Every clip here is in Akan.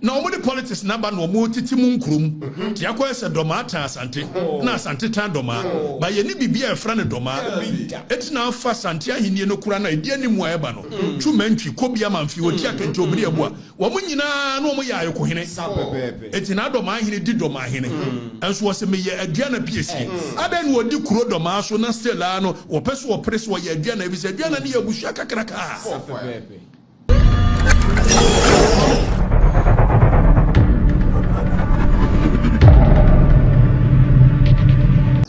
Na wɔn de politics no aba na wɔn tete mu nkurom. Nti akɔyɛ sɛ Dɔmaa tan Asante na Asante tan Dɔmaa. But yɛnni biribi a yɛfrɛ no Dɔmaa. Eti na afa Asante ahennie no koraa no a ɛdi anim a ɛba no, Twu Mantwi, Kobi Amanfi, Oti Akente, Obiri Abua, wɔn nyinaa na wɔn yɛ Ayokohene. Eti na Dɔmaa hene di Dɔmaa hene. Nso wɔse meyɛ Aduana Piesie. Adɛn na wɔdi kuro Dɔmaa so na still ara no wɔpɛ sɛ wɔpere sɛ wɔyɛ Aduana efisɛ Aduana no yɛ abusua kakraka.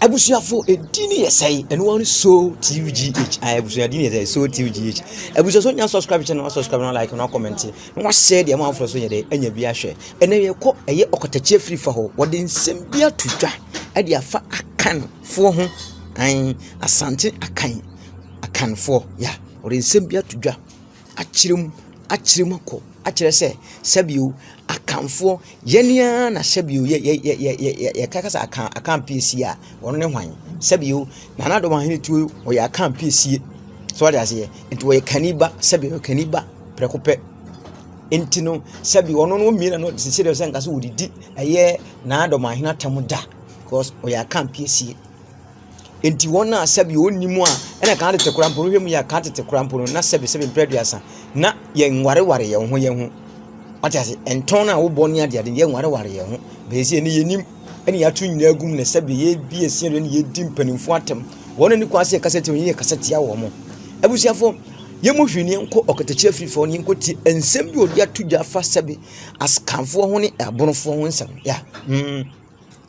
Abusuafo edin no yɛ sɛe ɛno ara ne so tvgh ayi abusua din yɛ sɛe so tvgh abusua so nya subscribe channel wa subscribe na like na comment na wa share deɛ ma afoforɔ so yɛ dɛ anya bi ahwɛ ɛnɛ yɛkɔ ɛyɛ ɔkɔtɛkye afiri fa hɔ wɔde nsɛm bi ato dwa ɛde afa akanfoɔ ho ayi asante akan akanfoɔ ya wɔde nsɛm bi ato dwa akyerɛ mu akyerɛ mu akɔ akyerɛ sɛ sɛbio Akanfoɔ yɛn ara na sɛbio yɛ yɛ yɛ yɛ yɛ yɛka kasa Akan Akan piesie a wɔn ne hwan? Sɛbio Nana Adom Ahenetuo ɔyɛ Akan piesie so wate aseɛ nti ɔyɛ Kani ba sɛbio Kani ba prɛko pɛ nti no sɛbio ɔno no mmienu no sisi deɛ sɛ nka sɛ wɔdidi ɛyɛ Nana Adom Ahene atam da because ɔyɛ Akan piesie. Enti wɔn a sɛbi wɔnni mu a, ɛna kan tete koraa mpo no, wohwɛ mu yɛ a kan tete koraa mpo no, na sɛbi sɛbi mpere aduasa, na yɛnwareware yɛn ho yɛn ho. Wate ase, ntɔn no a wobɔ ne adeade no, yɛnwareware yɛn ho. Bɛyɛ sɛ yɛne yɛnim, ɛne yɛato nyinaa gu mu na sɛbi yɛbi asia deɛ ne yɛdi mpanimfoɔ atɛm. Wɔn ani kwan sɛ yɛkasa tia wɔn, yɛkasa tia wɔn. Abusuafoɔ, yɛn mu hwee ne yɛnkɔ ɔkatakyie afirifoɔ ne yɛnkɔ tie nsɛm bi a wɔde ato dwa afa sɛbi askanfoɔ ho ne abonofoɔ ho nsɛm. Ya, mm.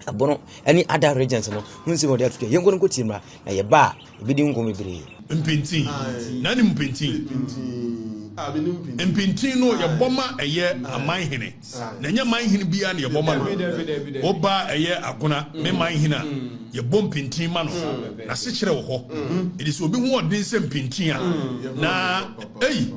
Ɛbono ne other regions no ho nsɛm a wɔde ato dwa. Yɛnkɔ no nkɔtie mmra, na yɛba a, yɛbɛdi ho nkɔmmɔ bebree. Mpintin, na nim mpintin. Mpintin no yɛbɔ ma ɛyɛ aman hene, na ɛnyɛ man hene biara na yɛbɔ ma no. Woba ɛyɛ Agona, me man hene a, yɛbɔ mpintin ma no. N'asekyerɛ wɔ hɔ. Ɛdi sɛ obi ho ɔden sɛ mpintin a, na ei.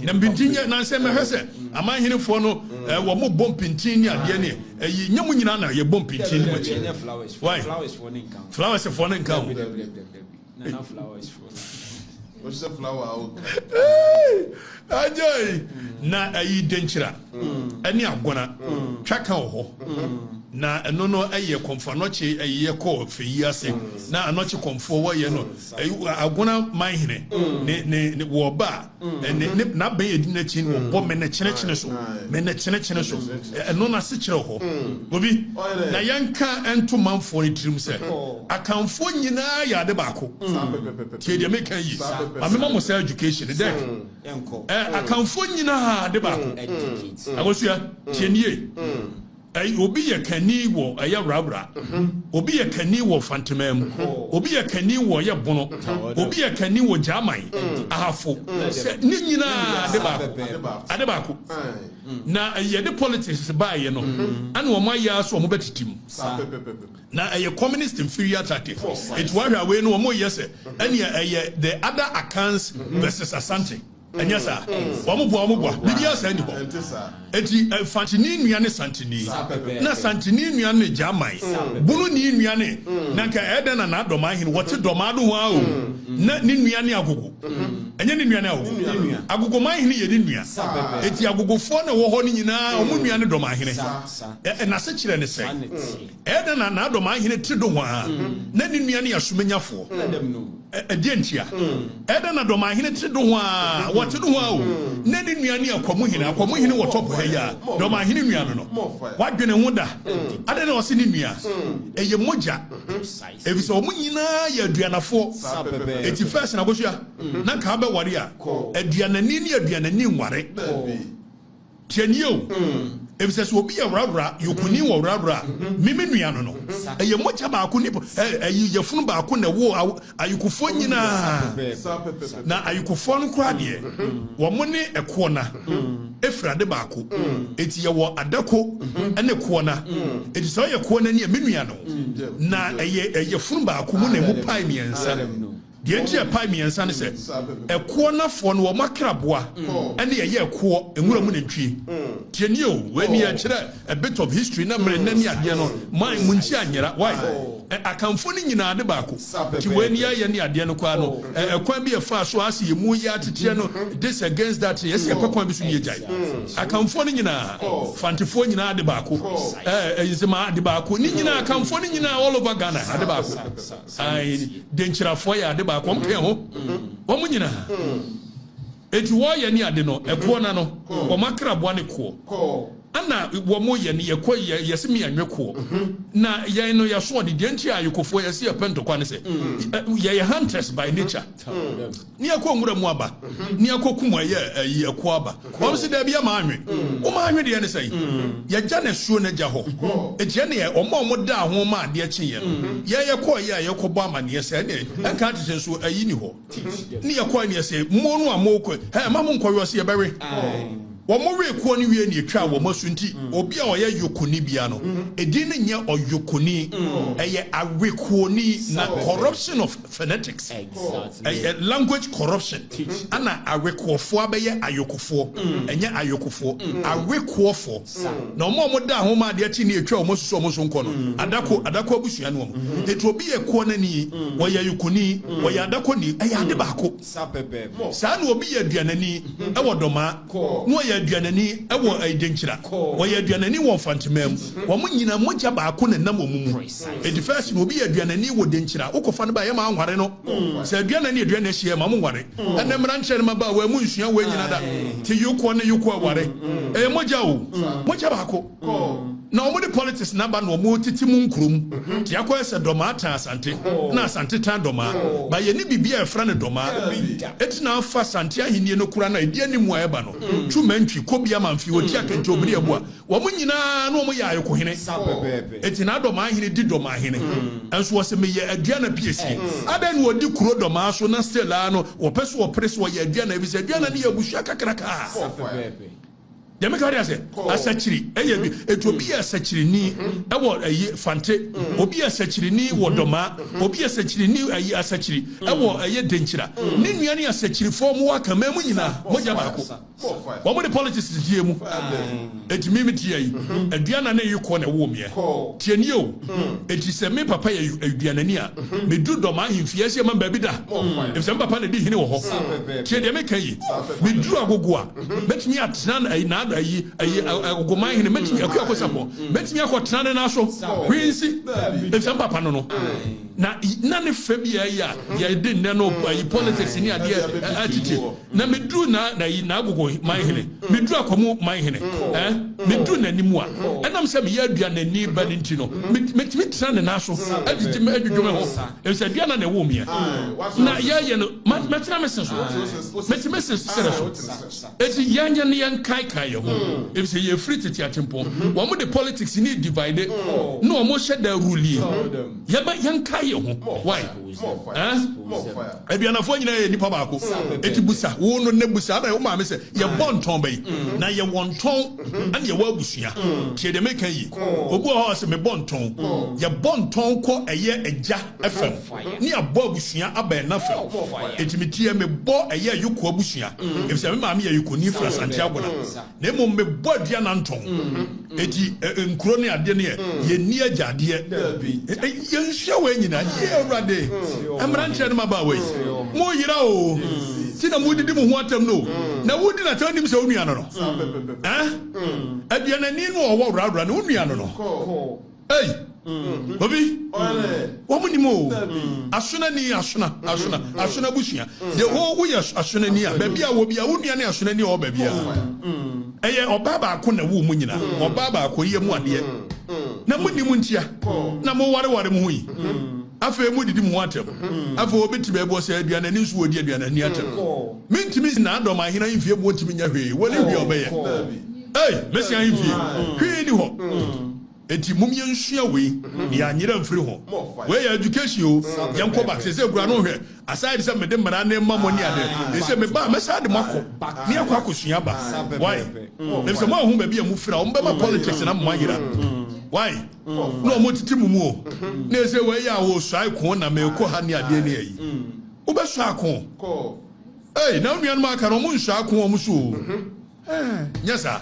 Na mpintin nyɛ na sɛ mɛhwɛ sɛ aman henefoɔ no wɔn mo bɔ mpintin ne adeɛ ne ɛyi nyɛ mo nyinaa na yɛbɔ mpintin ne mo akyi why flowers foɔ ne nka ho agyai na ɛyi denkyira ɛne agona twa ka wɔ hɔ na ɛno no ɛyɛ kɔmfo anɔkye ɛyi yɛ kɔɔ fɛ yi ase na anɔkye kɔmfoɔ wɔyɛ no agona man hene ne ne wɔ ba ne ne n'abɛn edi n'akyi no wɔbɔ mene kyenekyene so mene kyenekyene so ɛno n'ase kyerɛ hɔ obi na yɛnka nto manfoɔ no tirim sɛ akanfoɔ nyinaa yɛ ade baako tie deɛ meka yi ma mema mo sɛ education dɛ akanfoɔ nyinaa ade baako akosua tie nie. Ɛy, obi yɛ kani wɔ ɛyɛ wrawra, obi yɛ kani wɔ Fanteman mu, obi yɛ kani wɔ ɛyɛ Bono, obi yɛ kani wɔ Gyaman, Ahafo, sɛ ne nyinaa ade baako, ade baako. Na yɛde politics baeɛ no, ɛna wɔn ayɛ ara sɛ wɔn bɛtete mu. Na ɛyɛ communist inferior tactic. Eti wahwɛ a wei no wɔn reyɛ sɛ ɛnea ɛyɛ the other Akans versus Asante. Ɛnyɛ saa. Wɔn boa, wɔn boa. Biribiara saa nni hɔ. Enti Mfantini nua ne Santini, na Santini nua ne Gyaman, Bununi nua ne, na nka ɛyɛ dɛn na n'adɔmaa hene, wɔte dɔmaa do ho ara o, na ne nua ne Agogo. Ɛnyɛ ne nua ne Agogo. Agogoman hene yɛ ne nua. Enti Agogofoɔ na ɛwɔ hɔ no nyinaa, wɔn nua ne dɔmaa hene. N'asekyerɛ ne sɛn? Ɛyɛ dɛn na n'adɔmaa hene te do ho ara, na ne nua ne Asumenyafoɔ? Ɛdeɛn ntia? Ɛyɛ dɛn na dɔmahene te do ho ara, wɔte do ho ara o, na ne nua ne Akwamuhene, Akwamuhene wɔ top ha yi a, dɔmahene nua no no, wadwene ho da? Adɛn na ɔse ne nua? Ɛyɛ mogya, efisɛ wɔn nyinaa yɛ aduanafoɔ. Eti first na Akosua, na nka abɛware a, aduanani ne aduanani nware. Tie nie o, efisɛ sɛ obi yɛ wrawra, yokuni wɔ wrawra a, me me nua no no, ɛyɛ mogya baako ne ɛyi yafunu baako na ɛwoo ayokofoɔ nyinaa. Na ayokofoɔ no koraa deɛ, wɔn ne ɛkoɔna efiri ade baako. Eti yɛwɔ adako ne koɔna. Eti sɛ ɔyɛ koɔna ni a, me nua no, na ɛyɛ yafunu baako mu na emu pae mmiɛnsa. Deɛ nti a ɛpae mmiɛnsa ne sɛ, ɛkoɔ nafoɔ no wɔn akraboa ne ɛyɛ ɛkoɔ nwura mu nantwie. Tie nie o, wei ni ɛkyerɛ a bit of history na mmerɛ nnɛ ne adeɛ no, man mo nkyi anyera, why? Akanfoɔ no nyinaa ade baako. Nti wei ne yɛyɛ ne adeɛ no koraa no, ɛkwan bi ɛfaa so ase yɛ mu yɛ ateteɛ no, this against that, yɛsɛ yɛpɛ kwan bi so ne yɛgyae. Akanfoɔ no nyinaa, Fantefoɔ nyinaa ade baako, Nzema ade baako, ne nyinaa Akanfoɔ no nyinaa all over Ghana ade baako. Denkyirafoɔ yɛ ade baako, wɔn kɛn ho, wɔn nyinaa. Enti wɔyɛ ne ade no, ɛkoɔ no ano, wɔn akraboa ne koɔ. Ɛna wɔn yɛ no, yɛkɔ yɛ, yɛse me yɛnwe koɔ. Na yɛn no yɛso ɔde, deɛ nti a ayokofoɔ yɛse yɛpɛ ntɔkwa ne sɛ, yɛyɛ hunters by nature. Ne yɛkɔ nwura mu aba, ne yɛkɔ kum ɛyɛ ɛyi ɛkoɔ aba. Wɔn se daabi yɛma anwe. Wɔn anwe deɛ ne sɛn? Yɛgya no asuo no agya hɔ. Enti ɛneɛ wɔn a wɔn daa ho ma adeɛ kyeeɛ no, yɛn yɛkɔɔ yɛ a yɛkɔbɔ amaneɛ sɛ ɛneɛ ɛnka tete nso ayi ni hɔ. Ne yɛkɔe ne yɛse, Mo no a morekɔ yi, hɛ, mma monnkɔwe, ɔse yɛbɛwe. Wɔn wee koɔ no wie ne yɛtwaa wɔn asu nti, obi a ɔyɛ yokoni biara no, edin no nyɛ ɔyokoni, ɛyɛ awekoɔni, na corruption of phonetics, ɛyɛ language corruption, ɛna awekoɔfoɔ abɛyɛ ayokofoɔ, ɛnyɛ ayokofoɔ, awekoɔfoɔ. Na wɔn a wɔdaa ho maa adeɛ kyee ne yɛtwaa wɔn asu sɛ wɔn nso nkɔ no, adako, adako abusua ne wɔn. Enti obi yɛ koɔnani, wɔyɛ ayokoni, wɔyɛ adakoni, ɛyɛ ade baako. Saa na obi yɛ aduanani wɔ Dɔmaa, na ɔyɛ aduanani wɔ Denkyira, ɔyɛ aduanani wɔ Mfanteman mu. Wɔn nyinaa mogya baako na ɛnam wɔn mu. Enti first no obi yɛ aduanani wɔ Denkyira, wokɔfa no ba a, yɛma anware no. Sɛ aduanan ne aduanan hyia ma mo nware. Ɛnɛ mmeranteɛ no mmabaawa mu nsua wei nyina da. Te yokoɔ ne yokoɔ aware. Ɛyɛ mogya o. Mogya baako. Na wɔn de politics na aba na wɔn tete mu nkurom. Te akɔyɛ sɛ Dɔmaa tan Asante na Asante tan Dɔmaa. Ba yɛ ne biribi a yɛfrɛ no Dɔmaa. Eti na afa Asante ahennie no kora no a ɛdi anim a ɛba no. Twu Mantwi, Kobia Mamfi, Oti Akente, Obiri Abua. Wɔn nyinaa na wɔyɛ ayokohene. Enti na Dɔmaa hene di Dɔmaa hene. Nso wɔse meyɛ Aduana piesie. Adɛn na wɔdi kuro Dɔmaa so na still ara no wɔpɛ sɛ wɔpere sɛ wɔyɛ Aduana efisɛ Aduana no yɛ abusua kakrakaa. Deɛ meka wode ase? Asakyiri ɛyɛ bi. Enti obi yɛ Asakyirini ɛwɔ ɛyi Fante, obi yɛ Asakyirini wɔ Dɔmaa, obi yɛ Asakyirini ɛyi Asakyiri ɛwɔ ɛyɛ Denkyira. Ne nua ne Asakyirifoɔ wɔn wɔ Akanman mu nyinaa mogya baako. Wɔn de politics tie mu. Eti mi mi tie yi. Aduana ne yekɔ na ɛwɔ miɛ. Tie nie o. Eti sɛ me papa yɛ aduanani a, me duru dɔm ahemfie ɛsɛ ma baabi da. Efisɛ me papa na di hene wɔ hɔ. Tie deɛ meka yi. Me duru agogo a, mɛtumi atena ayi na ayi ayi agogoman hene mɛtumi akua kosapɔ. Mɛtumi akɔ tena ne nan so. Hwee nsi. Efisɛ me papa no no. Na na ne fɛ bi a ɛyɛ a yɛde nnɛ no ayi politics ne adeɛ atete. Na meduru na na yi n'agogo man hene, meduru akwamu man hene, eh, meduru n'anim a, ɛnam sɛ meyɛ aduanani ba no nti no, metumi tena ne nan so adidi me adwudwo me ho, efisɛ aduana na ɛwoo meɛ. Na yɛyɛ no, mɛtena me se so, mete me se serɛ so. Enti yɛnyɛ ne yɛnkaekae yɛn ho, efisɛ yɛfiri tete atempɔn. Wɔn de politics ne divide na wɔn hyɛ da rulie. Yɛbɛ yɛnkae yɛn ho. Why? Eh? Aduanafoɔ nyinaa yɛ nipa baako. Eti busa wo no ne busa ana wo maame sɛ yɛbɔ ntɔn bɛyi na yɛwɔ ntɔn ɛna yɛwɔ abusua. Tie deɛ meka yi. Obi wɔ hɔ a ɔsɛ mebɔ ntɔn. Yɛbɔ ntɔn kɔ ɛyɛ agya fam ne abɔ abusua aba ɛna fam. Eti metie mebɔ ɛyɛ yoko abusua efisɛ me maame yɛ yokoni firi Asante Agona. Na mmom mebɔ aduana ntɔn. Eti nkuro ne adeɛ no yɛ yɛnni agyadeɛ. Yɛnsua wei nyinaa. Yie Awurade, mmeranteɛ ne mmabaawa yi, moyera o. Ti na modidi mo ho atɛm no o. Na wodi no atɛm nim sɛ wo nua no no. Aduanani no a ɔwɔ wrawra no, wo nua no no. Ei! Obi, wɔn nim o. Asonani, asona, asona, asona abusua. The whole woyɛ asonani a, baabi a wɔ bi a, wo nua ne asonani a ɔwɔ baabi a. Ɛyɛ ɔbaa baako na ɛwoo mu nyinaa. Ɔbaa baako yɛ mu adeɛ. Na mo nim ntia na mo wareware mo ho yi. Afei mo didi mo ho atɛm. Afei obi te baabi ɔsɛ aduanani nso wɔdi aduanani atɛm. Mentumi na adɔm ahene ahemfie mu wɔntumi nyɛ hwee. Wɔne hwee a ɔbɛyɛ. Ei, mesi ahemfie. Hwee ni hɔ. Enti mom yɛnsua wei na yɛanyera amfiri ho. Wei yɛ education o, yɛnkɔ back. Seesei kura no hwɛ, aside sɛ mede mmara no rema mo ne ade, seesei meba a mɛsan de mo akɔ na yɛakɔ akɔsua aba. Why? Efisɛ moanhu baabi a mofiri a, wɔbɛma politics no ama moayera. Why? Na wɔtete mo mu o. Na ɛsɛ wei yɛ a wɔsuae ko na merekɔ ha ne adeɛ ne ayi. Wobɛsua ako? Ei, na wo nuanom aka no, wɔnsuae ko wɔn so o. Nyɛ saa.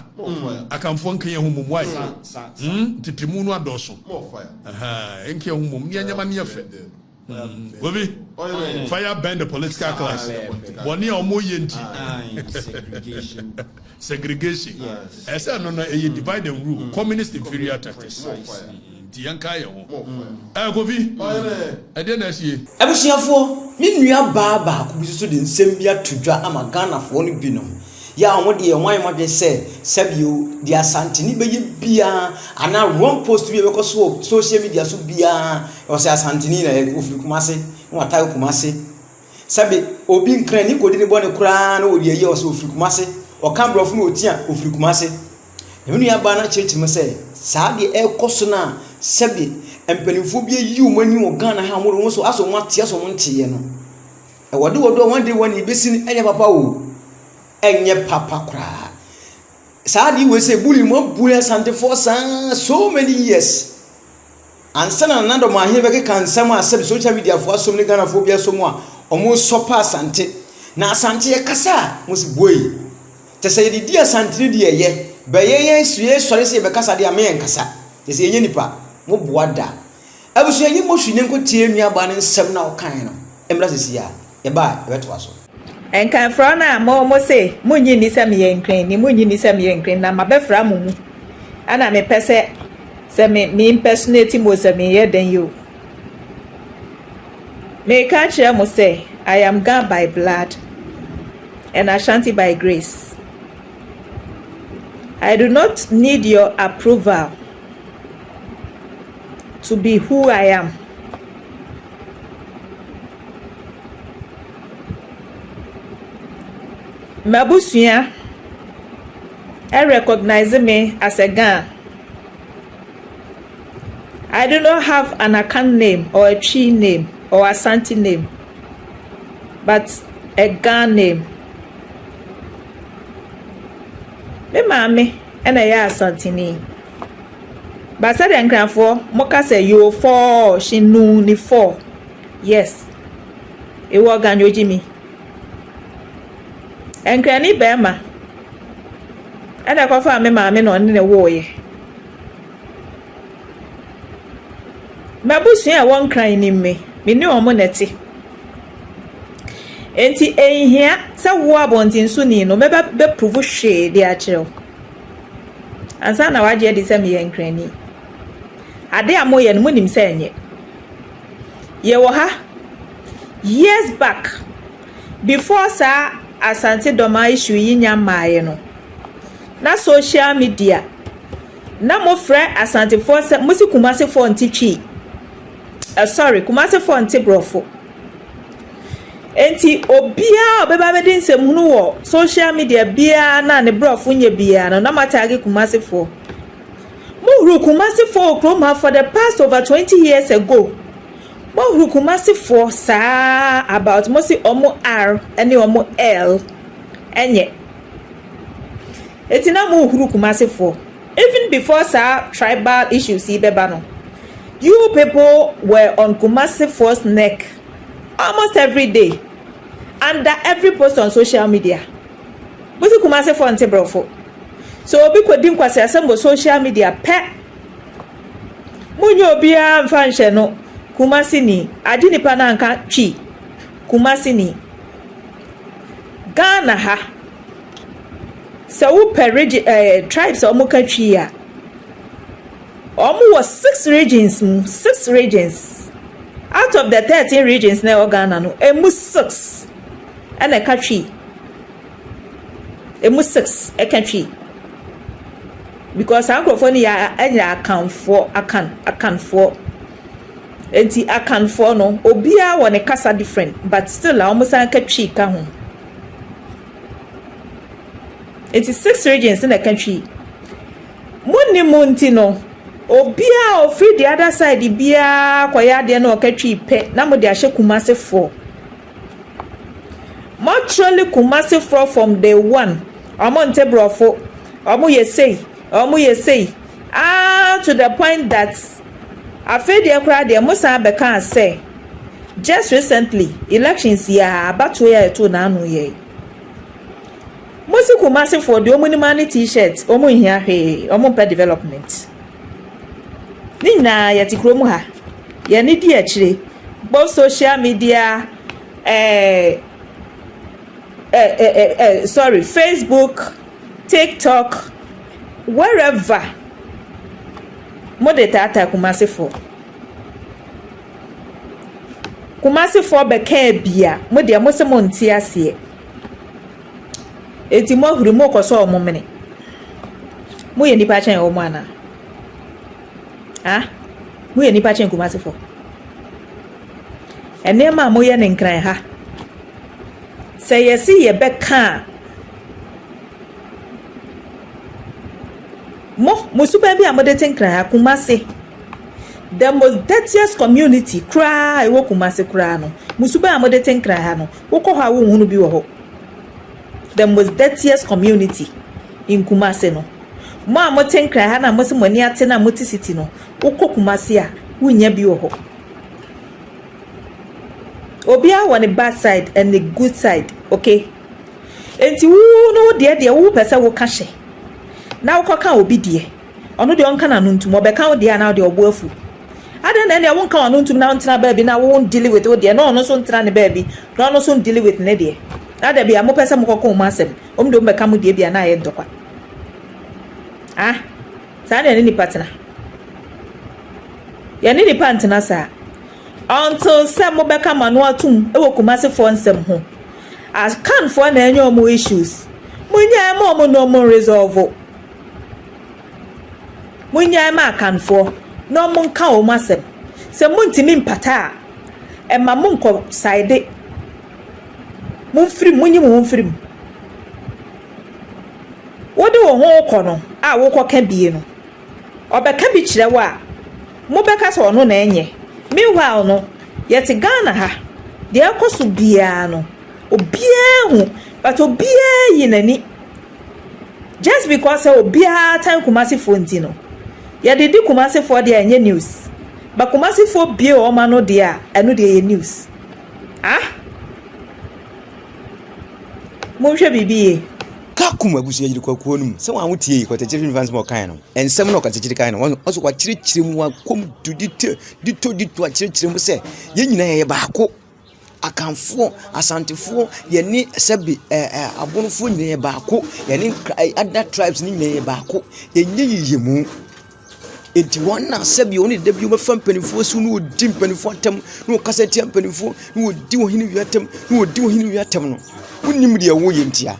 Akanfoɔ nka yɛn ho mmom why? Ntetemu no adɔɔso. Nka yɛn ho mmom ne yɛnyɛ ma no yɛ fɛ. Obi, fire burn the political class. Bɔne a wɔn yɛ nti. Segregation. Ɛsɛ no no ɛyɛ divide and rule, communist inferior tactics. Nti yɛn ka yɛn ho. Ɛɛ Kofi, ɛdeɛ na asie. Abusuafoɔ, me nua baa baako bi nso de nsɛm bi ato dwa ama Ghanafoɔ no binom. Yɛ a wɔn deɛ wɔn ayɛ wɔn adwene sɛ sɛbio deɛ Asanteni bɛyɛ biara anaa wrong post bi a ɛbɛkɔ so wɔ social media so biara wɔsɛ Asanteni na ɔfiri Kumase na watare Kumase. Sɛbe obi Nkrani kɔdi ne bɔne koraa na ɔde ayi a ɔsɛ ɔfiri Kumase. Ɔka borɔfo na ɔti a ɔfiri Kumase. Na me nuabaa no akyerɛkyerɛ mu sɛ saa deɛ ɛrekɔ so no a sɛbe mpanimfoɔ bi ayi wɔn ani wɔ Ghana ha a wɔde wɔn so asɛ wɔn ate asɛ wɔn nteeɛ no. Ɛwɔ de wɔdɔ wɔn de wɔn ebesi no ɛnyɛ papa o. Ɛnyɛ papa koraa. Saa adeɛ wei sɛ bullying mo abully Asantefoɔ saa so many years. Ansa na Nana Dɔmaahene bɛkeka nsɛm a sɛbe social media foɔ asom ne Ghanafoɔ bi asom a wɔn sɔpa Asante. Na Asante yɛ kasa a mo si boi. Kyɛ sɛ yɛde di Asante no deɛ ɛyɛ. Bɛyɛ yɛn so yɛ sɔre sɛ yɛbɛkasa deɛ a me yɛn kasa. Kyɛ sɛ yɛnyɛ nipa. Mo boa da. Abusua yi mmɔ hwee na nkotie nuabaa no nsɛm no a ɔkae no mmra sisi a yɛba a yɛbɛtoa so. Nkanfrɔ no a mo mo se monnye nni sɛ meyɛ Nkranni, monnye nni sɛ meyɛ Nkranni na mabɛfra mo mu ɛna mepɛ sɛ sɛ me me impersonate mo sɛ meyɛ dɛn yi o. Meka akyerɛ mo sɛ I am Ga by blood and Ashanti by grace. I do not need your approval to be who I am. M'abusua recognise me as a Ga. I do not have an Akan name or a Twi name or Asante name, but a Ga name. Me maame na ɛyɛ Asanteni. But sɛdeɛ Nkranfoɔ moka sɛ yoo fɔɔ hye nuu ni fɔɔ. Yes. Ewɔ ganyoji mi. Nkrani bɛɛma ɛna ɛkɔfaa me maame na ɔne ne wooyɛ. M'abusua a ɛwɔ Nkran nim me. Me ne wɔn na ɛte. Enti ɛnhia sɛ wo abɔntensoni no mɛba bɛpuruvu hwee de akyerɛ wo. Ansa na wagye adi sɛ meyɛ Nkrani. Ade a moyɛ no, monim sɛ ɛnyɛ. Yɛwɔ ha, years back, before saa Asante Dɔmaa issue yi nya mmaeɛ no, na social media, na mofrɛ Asantefoɔ sɛ, mose Kumasefoɔ nte Twi. Uh, sorry, Kumasefoɔ nte Borɔfo. Enti obiara a ɔbɛba abɛdi nsɛmhunu wɔ social media biara no a ne borɔfo nyɛ biara no, na moataage Kumasefoɔ. Mohuru Kumasefoɔ wɔ kurom ha for the past over 20 years ago. Mohuru Kumasefoɔ saa about mo se ɔmo R ne ɔmo L ɛnyɛ. Enti na mohuru Kumasefoɔ. Even before saa tribal issues yi bɛba no, you people were on Kumasefoɔ's neck almost every day under every post on social media. Mo se Kumasefoɔ nte borɔfo. So obi kɔdi nkwaseasɛm wɔ social media pɛ, monyɛ obiara mfa nhyɛ no Kumaseni, agye nipa no anka Twi, Kumaseni. Ghana ha, sɛ wopɛ region eh, tribes a wɔka Twi a, wɔwɔ six regions mu, six regions. Out of the 13 regions na ɛwɔ Ghana no, emu six ɛna ɛka Twi. Emu six ɛka Twi. Because saa nkurɔfoɔ no yɛ ɛyɛ Akanfoɔ, Akan, Akanfoɔ. Enti Akanfoɔ no, obiara wɔ ne kasa different, but still a wɔn san ka Twi ka ho. Enti six regions na ɛka Twi. Mo ni mu nti no, obiara a ofiri the other side biara kɔyɛ adeɛ na ɔka Twi pɛ na mo de ahyɛ Kumasefoɔ. Moatroli Kumasefoɔ from day one. Ɔmo nte borɔfo, ɔmo yɛ sei, ɔmo yɛ sei, ah to the point that afei deɛ koraa deɛ mo san bɛkaa sɛ just recently elections yi a abatoɔ yi a yɛtoo n'ano yɛ yi. Mo se Kumasi foɔ deɛ ɔmo nim ara ne t-shirt, ɔmo nhia hwee, ɔmo mpɛ development. Ne nyinaa yɛte kurom ha, yɛn ani di akyire, both social media, eh, eh, eh, eh, eh, sorry, Facebook, TikTok, wherever. Mo de taataa Kumasi foɔ. Kumasi foɔ bɛkaa bia, mo deɛ mo se mo nte aseɛ. Enti mo ahuri mo kɔ sɔ wɔn mene. Mo yɛ nipa kyɛn wɔn anaa? Ah, mo yɛ nipa kyɛn Kumasi foɔ. Nneɛma a moyɛ ne nkran ha. Sɛ yɛsi yɛbɛka a, mo mo suban bi a mode te nkran ha Kumasi. The most dirtiest community koraa a ɛwɔ Kumasi koraa no, mo suban a mode te nkran ha no, wokɔ hɔ a wonhunu bi wɔ hɔ. The most dirtiest community in Kumasi no, mo a mote nkran ha na mose mo ani ate na mote city no, wokɔ Kumasi a wonnya bi wɔ hɔ. Obiara wɔ ne bad side and ne good side, okay? Enti wo no wo deɛ deɛ wo pɛ sɛ woka hyɛ na wokɔka obi deɛ. Ɔno deɛ ɔnka n'ano ntom, ɔbɛka wo deɛ a na wo deɛ ɔbo afu. Adɛn na ɛnneɛ wonka w'ano ntom na wontena baabi na wo deal with wo deɛ na ɔno nso ntena ne baabi na ɔno nso ndeal with ne deɛ. Na da bi a mopɛ sɛ mokɔko mo asɛm, wɔn deɛ wɔbɛka mo deɛ bi a na ayɛ ntɔkwa. Ah, saa na yɛne nipa tena. Yɛne nipa ntena saa. Until sɛ mobɛka mo ano atom wɔ Kumasefoɔ nsɛm ho. Akanfoɔ na ɛnyɛ wɔn issues. Monyae ma wɔn na wɔn resolve. Monnyae ma Akanfoɔ na ɔmo nka wɔn asɛm. Sɛ montumi mpata a, ɛma monkɔ side. Momfiri mu, monyi mo ho mfiri mu. Wode wo ho rekɔ no a wokɔka bie no, ɔbɛka bi kyerɛ wo a, mobɛka sɛ ɔno na ɛnyɛ. Meanwhile no, yɛte Ghana ha, deɛ ɛrekɔ so biara no, obiara hu, but obiara yi n'ani. Just because sɛ obiara tan Kumasi foɔ nti no, yɛde di Kumasi foɔ deɛ ɛnyɛ news. But Kumasi foɔ bue wɔn ano deɛ a, ɛno deɛ ɛyɛ news. Ah! Monhwɛ biribi yie. Kakum abusua yiri kwakuo no mu sɛ wɔn a wotie yi kɔtɛkyerɛ fi nsɛm ɔkae no nsɛm na ɔkɔtɛkyerɛ kae no wɔn nso wakyerɛkyerɛ mu wakɔm du dito dito dito akyerɛkyerɛ mu sɛ yɛn nyinaa yɛyɛ baako. Akanfoɔ, Asantefoɔ, yɛne sɛbe ɛɛ ɛ Abonofoɔ nyinaa yɛ baako. Yɛne other tribes no nyinaa yɛ baako. Yɛnyɛ nyiyimu. Enti wɔn a sɛbe wɔn da bi wɔbɛfa mpanimfoɔ so na wɔdi mpanimfoɔ atɛm, na wɔkasa tia mpanimfoɔ, na wɔdi ɔhene wia atɛm, na wɔdi ɔhene wia atɛm no, wonnim deɛ wɔyɛ ntia.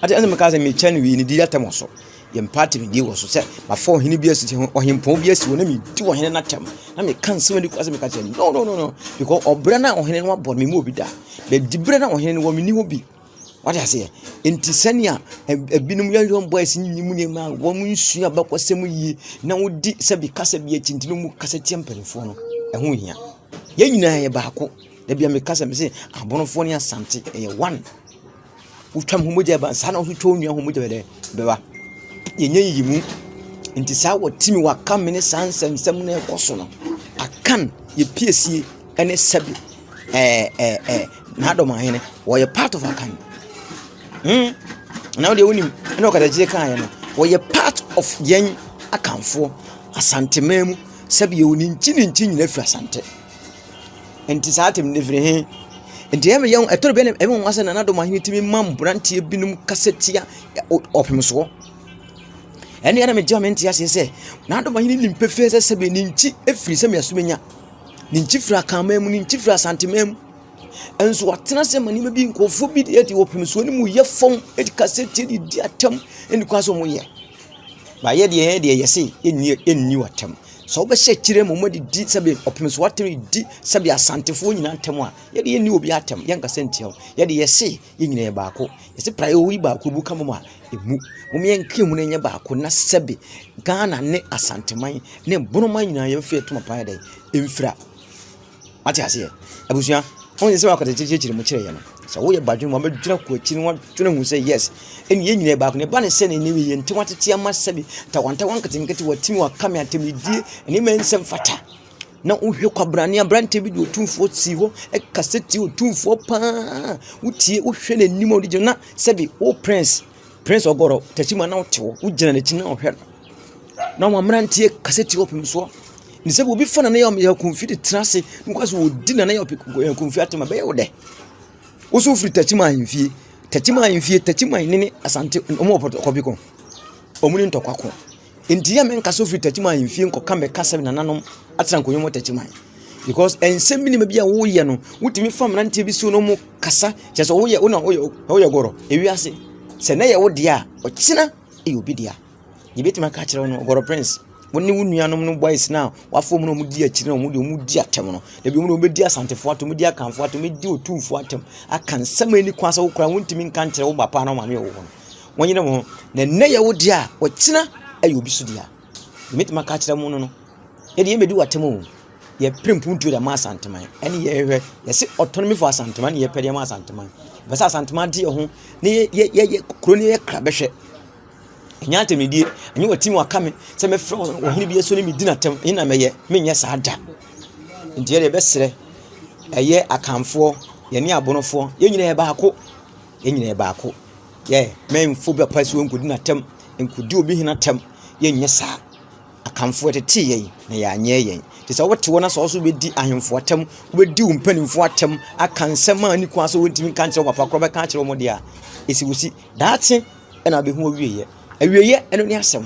Ate ɛna meka sɛ mekyɛ no wei ne di atɛm wɔ so. Yɛn party no di wɔ so sɛ mafa ɔhene bi asi hɔ ɔhempɔn bi asi hɔ na medi ɔhene no atɛm na meka nsɛm ani kora sɛ meka kyerɛ no no no no because ɔbrɛ no a ɔhene no abɔ no memu obi da bɛdi berɛ no a ɔhene no wɔ menni hɔ bi wate aseɛ nti sɛnea ebinom yɛn young boys nyi mu nneɛma a wɔn nsua abakɔsɛm yie na wodi sɛbi kasa bi akyi nti na wɔn kasa tia mpanimfoɔ no ɛho hia yɛn nyinaa yɛ baako dabi a meka sɛ mese abonofoɔ ne asante ɛyɛ one Wotwa me ho mogya ba saa na wo nso twa wo nua ho mogya dɛ bɛba. Yɛnyɛ nyiyimu. Nti saa wɔte mi waka me ne saa nsɛmsɛm no ɛkɔ so no. Akan yɛ piesie ɛne sɛbi ɛɛ ɛɛ ɛɛ n'adɔm ahene wɔyɛ part of Akan. Hmm. Na wo deɛ wonim ɛna ɔkatakyie kaeɛ no wɔyɛ part of yɛn Akanfoɔ Asanteman mu sɛbi yɛwɔ ne nkyi ne nkyi nyina firi Asante. Nti saa atem no firi he? Nti ɛyɛ me yɛ ɛtɔ bi ɛyɛ me nwa sɛ Nana Dom Ahene tumi ma mmeranteɛ binom kasa tia ɔpemsoɔ. Ɛne ɛna megye a mente aseɛ sɛ Nana Dom Ahene nim pefee sɛ sɛbe ne nkyi firi sɛ measomanya. Ne nkyi firi Akanman mu, ne nkyi firi Asanteman mu. Nso watena ase ma nneɛma bi nkurɔfoɔ bi deɛ de ɔpemsoɔ no mu yɛ fam de kasa tia de di atɛm ɛne kwan sɛ wɔyɛ. Ba yɛ deɛ yɛn deɛ yɛse yɛnni yɛnni w'atɛm. Sɛ wobɛhyɛ akyire ma wɔadidi sɛbe ɔpem so atɛm di sɛbe asantefoɔ nyinaa ntɛm a, yɛde yɛnni obi atɛm, yɛnkasa ntia wo. Yɛde yɛse yɛn nyinaa yɛ baako. Yɛse praeɛ oyi baako bu ka mom a, ɛmu. Mom yɛnka mu na yɛnyɛ baako na sɛbe Ghana ne Asanteman ne Bonoman nyinaa yɛmfa yɛn ntoma pa yɛ dɛn? Mfira. Wate aseɛ? Abusua, wɔn nsɛm a akɔtɛkyerɛkyerɛ mu kyerɛ yɛ no, sɛ woyɛ badwene mu abɛdwene akɔ akyi no wadwene ho sɛ yes, ɛne yɛn nyinaa baako na ɛba ne sɛ ne ne yɛn ntam atete ama sɛbi tawantawa nketenkete watumi waka me atɛmdidie nneɛma nsɛm fata. Na wohwɛ kwabrane aberanteɛ bi de Otumfoɔ sii hɔ kasa tie Otumfoɔ paa. Wotie wohwɛ n'anim a ɔde gyina na sɛbi wo prince prince ɔgɔrɔ takyima na wote hɔ wogyina n'akyi na ɔhwɛ no. Na wɔn mmeranteɛ kasa tie ɔpem soɔ. Ne sɛ obi fa nana yɛ akomfi de tena ase na wɔka sɛ wɔdi nana yɛ akomfi atem a bɛyɛ wo dɛ. Wo nso wofiri takyima ahemfie takyima ahemfie takyima ne ne asante wɔn wɔ pɔtɔkɔ bi ko wɔn ne ntɔkwa ko. Nti yɛ menka sɛ wofiri takyima ahemfie nkɔka mmɛka sɛ nananom atena nkonnwa mu takyima because nsɛm bi nneɛma bi a woyɛ no wotumi fa mmeranteɛ bi so na wɔn kasa kyerɛ sɛ woyɛ wo na woyɛ woyɛ gɔrɔ ewiase sɛ ne yɛ wo deɛ a ɔkyena ɛyɛ obi dea yɛbɛtumi aka akyerɛ wo no ɔgɔrɔ prince wo ne wo nuanom no boys no a wafɔ mu na wɔn di akyire na wɔn de wɔn di atɛm no ebi wɔn de wɔn bɛdi asantefoɔ atɛm wɔn di akanfoɔ atɛm wɔn di otumfoɔ atɛm aka nsɛm a ɛni kwan sɛ wokora wɔntumi nka nkyerɛ wo papa na wo maame wɔ hɔ no wɔn nyere wɔn ho na nnɛ yɛ wo deɛ a ɔkyena ɛyɛ obi so deɛ yɛbɛtumi aka akyerɛ mu no no yɛde yɛmɛdi w'atɛm o yɛpere mpuntuo de ama asanteman ɛne yɛhwɛ yɛse autonomy for asanteman ne yɛpɛ de ama asanteman yɛpɛ sɛ asanteman de yɛ ho ne yɛ yɛ yɛ kuro ne yɛ kra bɛhwɛ ɛnyɛ atɛmdie ɛnyɛ wɔtim waka me sɛ mɛfrɛ ɔhene bi so ne medi n'atɛm ɛnyɛ na mɛyɛ menyɛ saa da nti yɛde yɛbɛsrɛ ɛyɛ akanfoɔ yɛne abonofoɔ yɛn nyinaa yɛ baako yɛn nyinaa yɛ baako yɛ mɛnfo bi apa si wɔn nkodi n'atɛm nkodi obi hene atɛm yɛnyɛ saa akanfoɔ tete yɛn na yɛanyɛ yɛn te sɛ wote hɔ na sɛ ɔso bɛdi ahemfo atɛm wobɛdi wo mpanimfoɔ atɛm aka nsɛm a ne kwan sɛ wɔntumi nka nkyerɛ wo papa korɔ bɛka akyerɛ wɔn deɛ a ɛsi wo si daakye ɛna abɛhu awieɛ awieɛ ɛno ne asɛm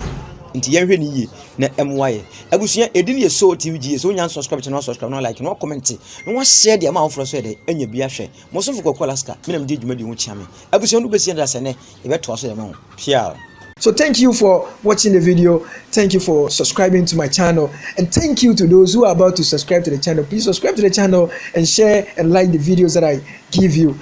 nti yɛnhwɛ ne yie na ɛmmoa yɛ abusua ɛdi ne yɛ so tv gye so wonya subscribe channel subscribe na like na comment na wahyɛ deɛ ama afoforɔ so yɛ dɛ anya bi ahwɛ mo sofo kɔkɔ alaska me na mede dwumadi ho kyia me abusua no bɛsi ɛda sɛ nɛ yɛbɛtoa so yɛ ma wo piao. So thank you for watching the video. Thank you for subscribing to my channel. And thank you to those who are about to subscribe to the channel. Please subscribe to the channel and share and like the videos that I give you.